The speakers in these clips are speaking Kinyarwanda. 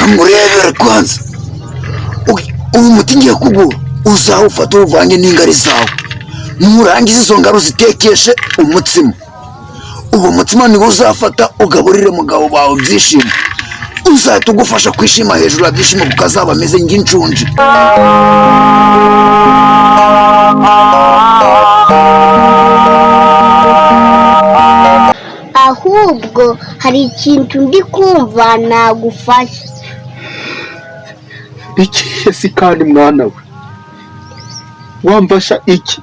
Kamurebere kwanza. Uyu muti ngiye kuguha uzawufata uwuvange n'ingari zawe, nurangiza izo ngaro uzitekeshe umutsima. Uwo mutsima niwo uzafata ugaburire mugabo wawe Byishimo, uzahita ugufasha kwishima hejuru ya Byishimo kuko azaba ameze nk'inshunji. Ahubwo hari ikintu ndi kumva nagufasha. Ikihe si kandi mwana we? Wamfasha iki?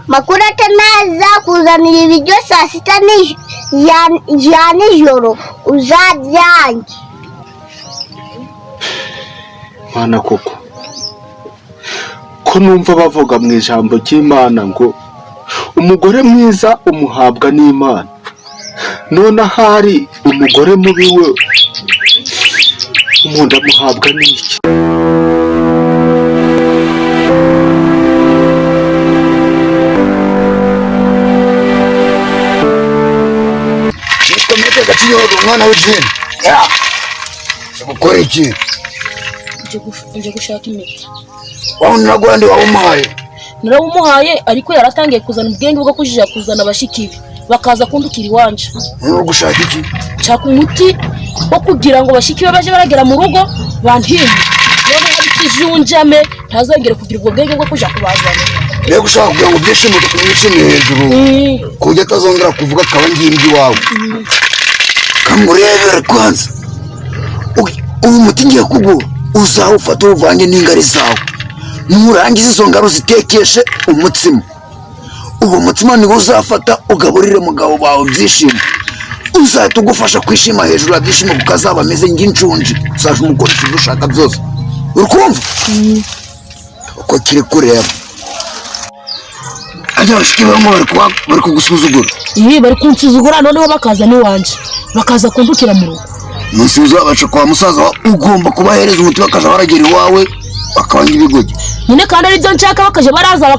Makuru atanaza kuzanira ibiryo saa sita ya nijoro uzabyange. Mwana, koko ko numva bavuga mu ijambo ry'Imana ngo umugore mwiza umuhabwa n'Imana, none ahari umugore mubi we umuntu amuhabwa n'iki? Nitwa Metero Gacinyogo, umwana w'ijini. Ya! Gukora iki? Nje gushaka imiti. Wabona nagwandi wawumuhaye? Narawumuhaye, ariko yaratangiye kuzana ubwenge bwo kujija kuzana abashiki be bakaza kundukira iwanje. Uri gushaka iki? Nshaka umuti wo kugira ngo bashiki be baje baragera mu rugo bantinye, noneho abikijunjame ntazongere kugira ubwo bwenge bwo kuja kubazana. Mbega ushaka kugira ngo Byishimo tumwishime hejuru ku buryo atazongera kuvuga akaba ngimbi iwawe. Kamurebere kwanza. Uyu muti ngiye kuguha uzawufata uwuvange n'ingari zawe, nurangiza izo ngaro uzitekeshe umutsima. Uwo mutsima niwo uzafata ugaburire mugabo wawe Byishimo, uzahita ugufasha kwishima hejuru ya Byishimo kuko azaba ameze nk'inshunji. Uzajya umukoresha ibyo ushaka byose. Uri kumva uko kiri kureba ajya bashiki barimo bari kugusuzugura. Ibi bari kunsuzugura, noneho bakaza n'iwanje bakaza kundukira mu rugo. Umunsi uzabaca kwa musaza wawe ugomba kubahereza umuti bakaza baragera iwawe bakabanga ibigogi. Nyine kandi aribyo nshaka, bakaja baraza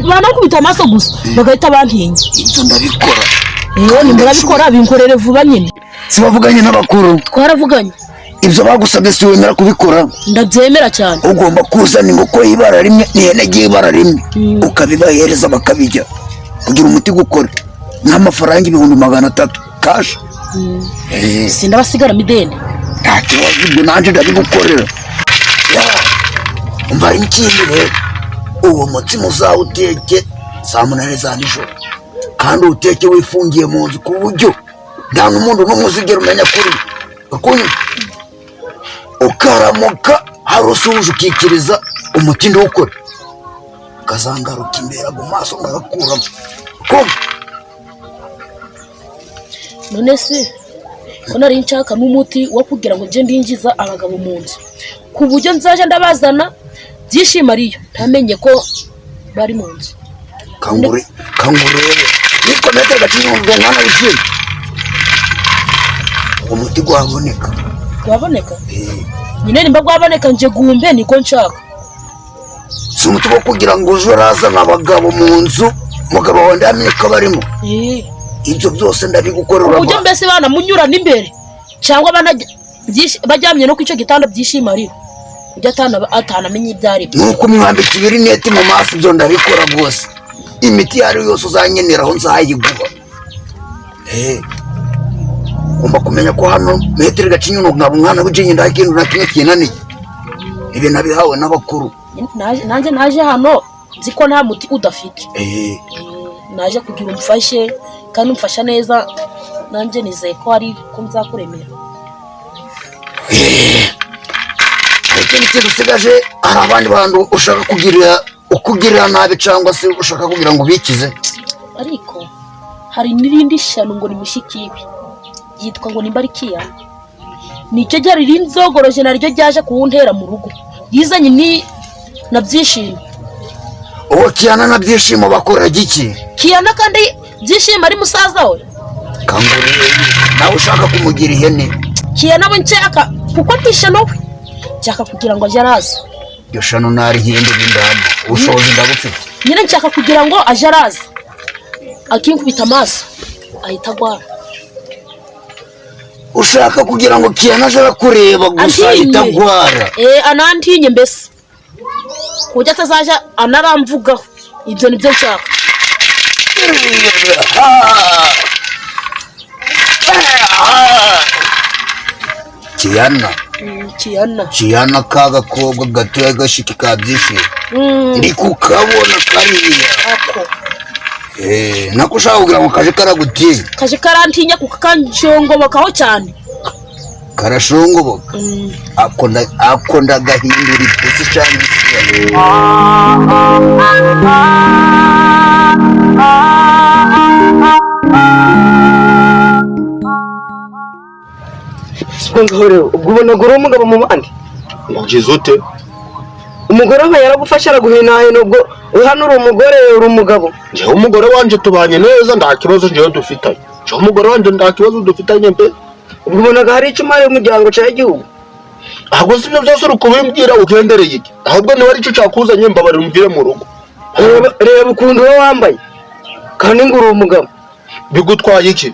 banakubita amaso gusa bagahita bantinya. Ibyo ndabikora. Yewe, nimurabikora binkorere vuba nyine. Si bavuganye n'abakuru? Twaravuganye. Ibyo bagusabye si wemera kubikora? Ndabyemera cyane. Ugomba kuzana inkoko y'ibara rimwe n'ihene y'ibara rimwe ukabibahereza bakabijya kugira umuti gukore n'amafaranga 300,000 cash. Sindabasigaramo ideni. Nta kibazo, ibyo nanjye ndabigukorera. Umva, hari n'ikindi rero: uwo mutsima uzawuteke saa 8 za nijoro, kandi uwuteke wifungiye mu nzu ku buryo nta n'umuntu n'umwe uzigera umenya kuri ukunywa. Ukaramuka hari usuhuje ukikiriza umuti ntukore, ukazangaruka imbere mu maso ngagakuramo. Kumva? None se ko nari nshaka n'umuti wo kugira ngo njye ndinjiza abagabo mu nzu ku buryo nzaje ndabazana Byishimo ariyo ntamenye ko bari mu nzu. Kangure kangurebe, nitwa Metero Gacinyongo, mwana w'ijini. Uwo muti gwaboneka. Gwaboneka nyine, nimba gwaboneka nje gumbe niko nshaka. Si umuti wo kugira ngo uje urazana abagabo mu nzu, umugabo wawe ndamenye ko barimo. Ibyo byose ndabigukorera. Uburyo mbese banamunyura n'imbere cyangwa bajyamye no ku icyo gitanda Byishimo ariho ujya atanamenya ibyo ari byo. Nuko umwambika ibirineti mu maso, ibyo ndabikora rwose. Imiti iyo ari yo yose uzankeneraho nzayiguha. Ugomba kumenya ko hano Metero Gacinyuno nkaba umwana w'ijinyi, nta kintu na kimwe kinaniye. Ibi nabihawe n'abakuru. Nanjye naje hano nzi ko nta muti udafite. Naje kugira umfashe kandi umfasha neza, nanjye nizeye ko hari ko nzakuremera. Hari ikindi kintu usigaje? Hari abandi bantu ushaka kugirira ukugirira nabi cyangwa se ushaka kugira ngo ubikize? Ariko hari n'irindi shyano ngo ni mushikiwe yitwa ngo nimba ari Kiyana, nicyo ryari rinzogoroje naryo ryaje kuwuntera mu rugo yizanye ni na Byishimo. Uwo Kiyana na Byishimo bakora iki? Kiyana kandi Byishimo ari musaza we. Kanguriye nawe ushaka kumugira ihene. Kiyana we nshaka kuko ntishyano we nshaka kugira ngo ajye araza. Iryo shano narihindura indama, ubushobozi ndabufite. Nyine nshaka kugira ngo ajye araza akinkubita amaso ahita agwara. Ushaka kugira ngo Kiyana aje arakureba gusa Antinye. Itagwara. Anantinye mbese ku buryo atazaja anaramvugaho. Ibyo nibyo nshaka. Kiyana. Kiyana. Kiyana ka gakobwa gatoya gashiki ka byishimo. Ndi kukabona kariya. Ako. Nako ushaka kugira ngo kaje karagutinya. Kaje karantinya kuko kanshongobokaho cyane. Karashongoboka. Ako ako ndagahindura ipusi cyangwa isi. Siko ngaho rero ubwo ubonaga uri umugabo mu bandi. Ugize ute? Umugore we yaragufashe araguhinahina, ubwo hano uri umugore, uri umugabo. Njyewe umugore wanje tubanye neza, nta kibazo njyewe dufitanye. Njyewe umugore wanje nta kibazo dufitanye pe. Ubwo ubonaga hari icyo umariye umuryango cyangwa igihugu? Ahubwo si ibyo byose uri kubimbwira ugendereye iki? Ahubwo niba aricyo cyakuzanye, mbabarira umvire mu rugo. Reba ukuntu uba wambaye kandi ngo uri umugabo. Bigutwaye iki?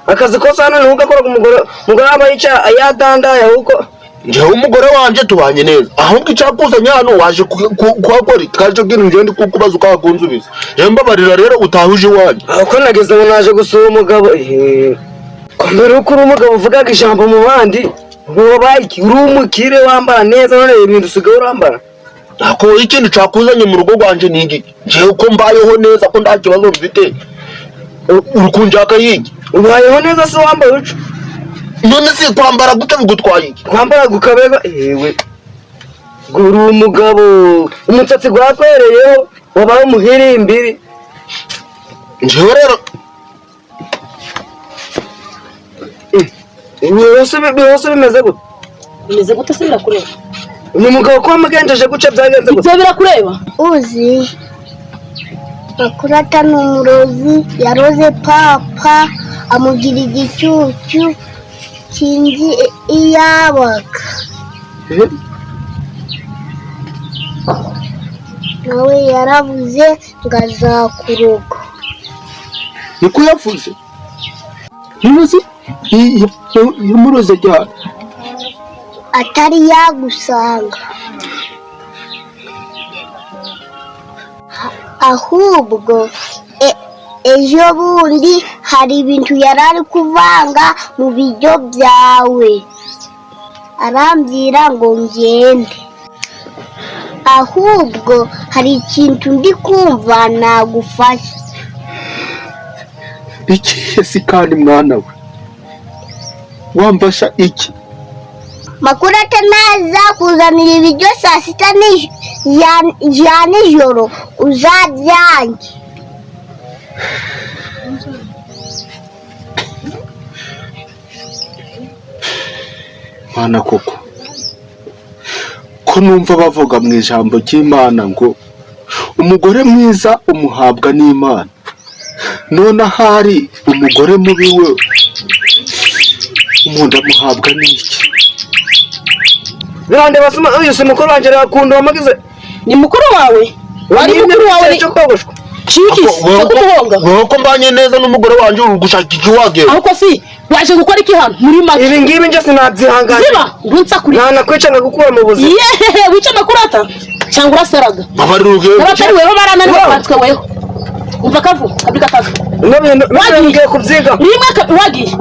Akazi kose hano niho ugakora, umugore wambaye icyo yadandaye ahubwo. Njyewe umugore wanje tubanye neza, ahubwo icyakuzanye hano waje kuhakora iki? Kaje bwira njyewe ndi kukubaza ukahakunsubiza. Njyewe mbabarira rero utahuje iwanjye. Aho nageze ngo naje gusura umugabo, ko mbere uko uri umugabo uvugaga ijambo mu bandi, ubwo wabaye iki? Uri umukire wambara neza, none ibintu usigaye urambara. Ako ikindi cakuzanye mu rugo rwanje ni iki? Njyewe uko mbayeho neza, ko nta kibazo mfite, uri kunjaka yiki? Ubayeho neza se wambaye uco? None si kwambara gute bigutwaye iki? Kwambara gukabega, ewe uri umugabo, umusatsi gwakwereyeho wabaye umuhirimbiri. Njyewe rero Bihose bimeze gute? Bimeze gute se birakureba? Ni umugabo ko wamugenjeje guca byagenze gute? Ibyo birakureba? Uzi Makurata ni umurozi, yaroze papa amugira igicucu kinzi iyabaga. Nawe yaravuze ngo azakuroga. Niko yavuze. Ntuzi yamuroze cyane. Atari yagusanga. Ahubwo ejo bundi hari ibintu yari ari kuvanga mu biryo byawe, arambwira ngo ngende. Ahubwo hari ikintu ndi kumva nagufasha. Ikihe si kandi mwana we? Wamfasha iki? Makurata naza kuzanira ibiryo saa sita ya nijoro uzabyange. Mana koko, ko numva bavuga mu ijambo ry'Imana ngo umugore mwiza umuhabwa n'Imana, none ahari umugore mubi we umuntu amuhabwa n'iki? Birandeba se uyu si mukuru wanjye arakunda wamugize. Ni mukuru wawe? Wari mukuru wawe cyo kogoshwa. Shiki, cyo kumuhonga. Wowe ko mbanye neza n'umugore wanjye uri gushaka iki wagera? Ahubwo si waje gukora iki hano muri make? Ibi ngibi nje sinabyihanganira. Ziba ntunsakure. Ntanakwica nkagukura mu buzima. Yehehe, wica Makurata cyangwa urasaraga? Babarira urugendo. Abatari weho barananiwe kwatswe weho. Umva kavu, kabiri gatatu. Wagiye ngiye kubyiga. Rimwe wagiye.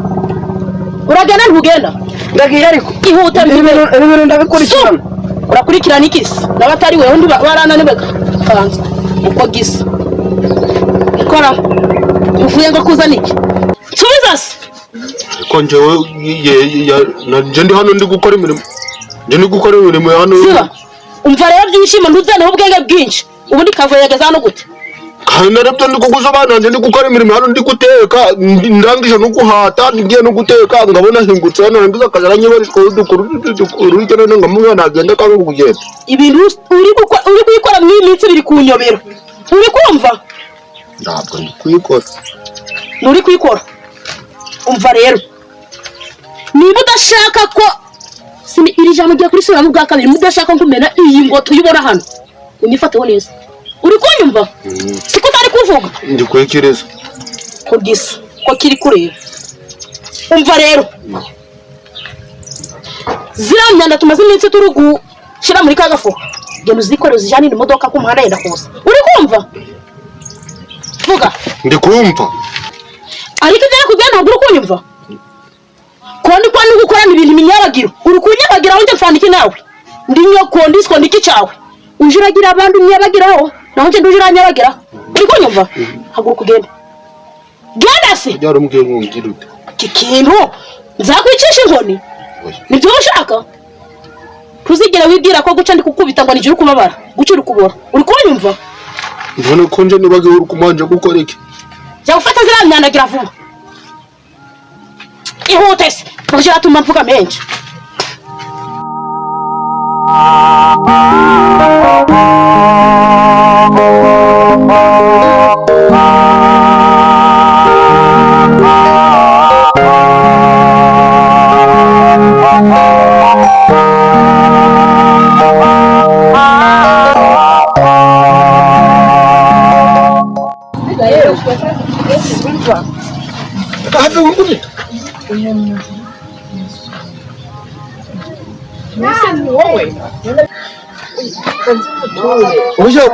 Uragenda ntugenda? Ndagiye ariko. Ihuta Ibi bintu ndabikurikirana. Urakurikirana iki se? N'abatari weho ndi barananiwe kanzwe. Uko gisa. Ikora. Uvuye ngo kuzana iki? Nsubiza se. Ko njyewe nje ndi hano ndi gukora imirimo. Nje ndi gukora imirimo hano. Ziba. Umva rero byishimo ntuzaneho ubwenge bwinshi. Ubundi kavuye yageze hano gute? Kandi narebye ndi kugusobanura, nje ndi gukora imirimo hano, ndi guteka, ndangije no guhata, ngiye no guteka, ngabona hingutse hano, ngize akazi aranyibarishwa udukuru urujya none ngamubona nagenda kanga kugenda. Ibintu uri gukora muri iyi minsi biri kunyobera. Uri kumva? Ntabwo ndi kuyikora. Nturi kuyikora. Umva rero, niba udashaka ko iri jambo ugiye kurisubiramo ubwa kabiri, mudashaka kumena iyi ngoto uyibona hano, unyifateho neza. Uri kunyumva? Siko utari kuvuga? Ndi kwikiriza. Ko gisa, ko kiri kureba. Umva rero, ziriya myanda tumaze iminsi turi gushyira muri ka gafuka, genda uzikorere, uzijyanire imodoka ku muhanda yenda kuza. Uri kumva? Vuga. Ndi kumva. Ariko ibyo nakubwiye ntabwo uri kunyumva. Kondi kwa ni gukorana ibintu iminyabagiro, uri kunyabagira aho njye mfana iki nawe? Ndi nyoko, ndiswo ndiki cyawe? Uje uragira abandi unyabagiraho, naho njye nduje uranyabagiraho. Uri kunyumva? Haguruka ugende, genda se. Byari umbwiye ngo ngire ute? Iki kintu nzakwicisha inkoni. Nibyo ushaka? Ntuzigere wibwira ko guca ndi kukubita ngo nijye uri kubabara, guca uri kubora. Uri kunyumva? None ko nje nibagiwe, uri kumanje gukora iki? Jya gufata ziriya myandagira vuba, ihute se, ntujye uratuma mvuga menshi. Have ngukubita. Oya,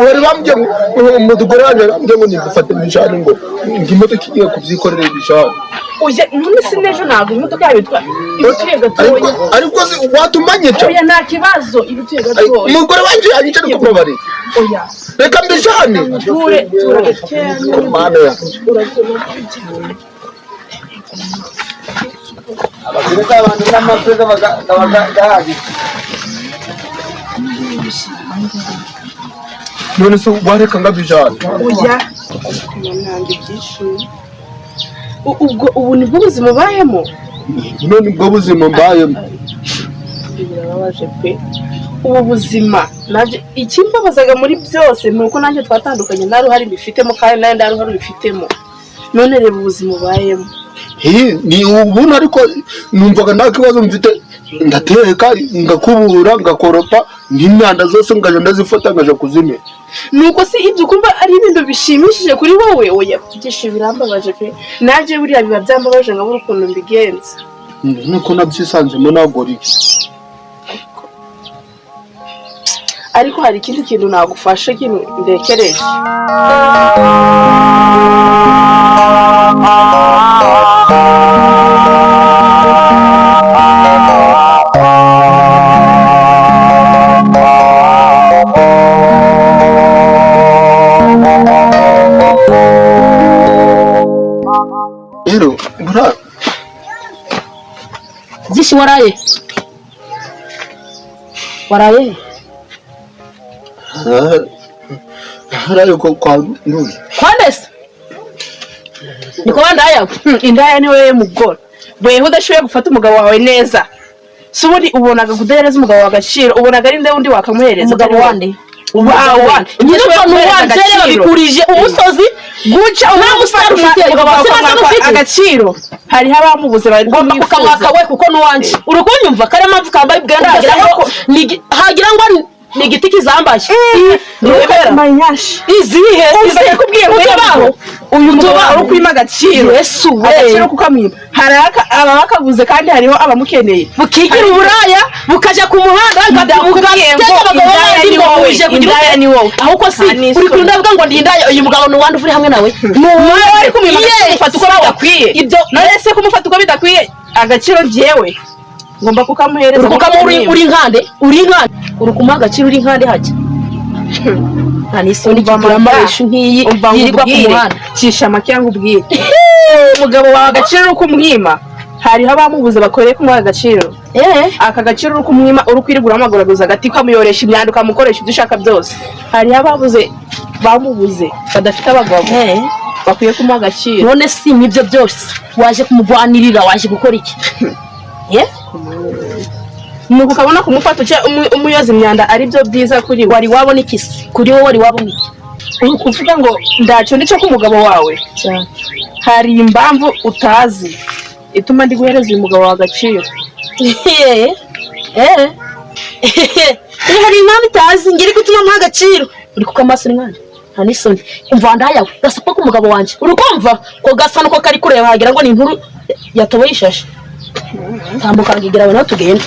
bari bambwiye ngo umugore wanjye bambwiye ngo nigufate ibishani, ngo imodoka igiye kubyikorera ibishani. Oya, none se n'ejo ntabwo imodoka yawe itwa ibituye Ariko gatoya? Ariko se watuma nyica? Oya, nta kibazo, ibituye gatoya. Umugore wanjye yanyica, ari kumubari. Oya. Reka mbishane. Ture tura gakeya. Mana ya Abagore abantu n'amafi gahagije. None se wareka ngabijana? Oya, ntange ibyishimo. Ubwo ubu nibwo buzima ubayemo? None ubwo buzima mbayemo. Birababaje pe, ubu buzima. Nanjye ikimbabazaga muri byose ni uko nanjye twatandukanye nta ruhare mbifitemo, kandi nawe nta ruhare ubifitemo. None reba ubuzima ubayemo. Hi, ni ubundi, ariko numvaga nta kibazo mfite, ndateka, ngakubura, ngakoropa, n'imyanda zose ngaja ndazifata, ngaja kuzimena. Nuko si ibyo ukumva ari ibintu bishimishije kuri wowe? Oya, byinshi birambabaje pe. Nanjye buriya biba byambabaje nkabura ukuntu mbigenza. Niko nabyisanzemo, nagora iki? Ariko hari ikindi kintu nagufasha, ikintu ndekereje. Rero buriya Zishi, waraye? Waraye? Hariya ko kwa nduzi. Kwande se? Niko wandaya? Indaya ni wowe mugore weho udashoboye gufata umugabo wawe neza. Si ubundi ubonaga kudahereza umugabo wawe agaciro, ubonaga ari nde wundi wakamuhereza? Umugabo wande? Wawe. Nyine ukuntu wanje babikurije umusozi. Guca Nta musare ufite, umugabo wawe se nta ukamwaka ufite? agaciro, hariho abamubuze bari Ngomba kumwifuza. kukamwaka we kuko nuwanje. Uri kunyumva? Kare mpamvu kambaye ubwenda hagira ngo hagira ngo ni igiti kizambaye. Ntiwemera? Manyashi. Izihe? Umva, ndakubwiye ngo Utubaho. uyu mugabo Utubaho. ari ukwima agaciro. Yesu we. Agaciro kukamwima, hari ababakabuze kandi hariho abamukeneye. Bukigira uburaya, bukaja ku muhanda. Ndakubwiye ngo bugatega abagabo indaya bandi ni ngo wowe, uje kugira indaya ute? ni wowe. Ahubwo si Nta n'isoni. uri kunda avuga ngo ndi indaya, uyu mugabo ni uwande uri hamwe nawe? Ni Wowe uri kumwima agaciro, Yes, ufata uko sawa. bidakwiye. Ibyo None se kumufata uko bidakwiye, agaciro njyewe ngomba kukamuhereza. Uri kukamo uri nkande, uri nkande, uri kumuha agaciro, uri nkande hajya. Nta n'isoni Umva kigira mama. amareshu nk'iyi Umva yirirwa ku nkubwire, muhanda. cisha make nkubwire, umugabo wawe agaciro uri kumwima, hariho abamubuze bakoreye kumuha agaciro. Aka gaciro uri kumwima, uri kwirigura amaguraguza agati, ukamuyoresha imyanda, ukamukoresha ibyo ushaka byose, hariho ababuze, bamubuze, badafite abagabo bakwiye kumuha agaciro. None si nibyo byose waje kumugwanirira? Waje gukora iki? Ye? Nuko ukabona kumufata uca umuyoza imyanda ari byo byiza kuri we? Wari wabona iki se? Kuri wowe wari wabona iki? Uri kuvuga ngo ndacyo nicyo k'umugabo wawe. Hari impamvu utazi ituma ndi guhereza uyu mugabo wawe agaciro. Eh, hari impamvu itazi ngiri gutuma muha agaciro. Uri kuko amaso ni mwana, nta n'isoni. Umva ndayawe, gasa ko umugabo wanjye, uri kumva ko gasa nuko kari kureba, wagira ngo ni inkuru Yatoboye ishashi. Tambuka ngigira nawe tugende.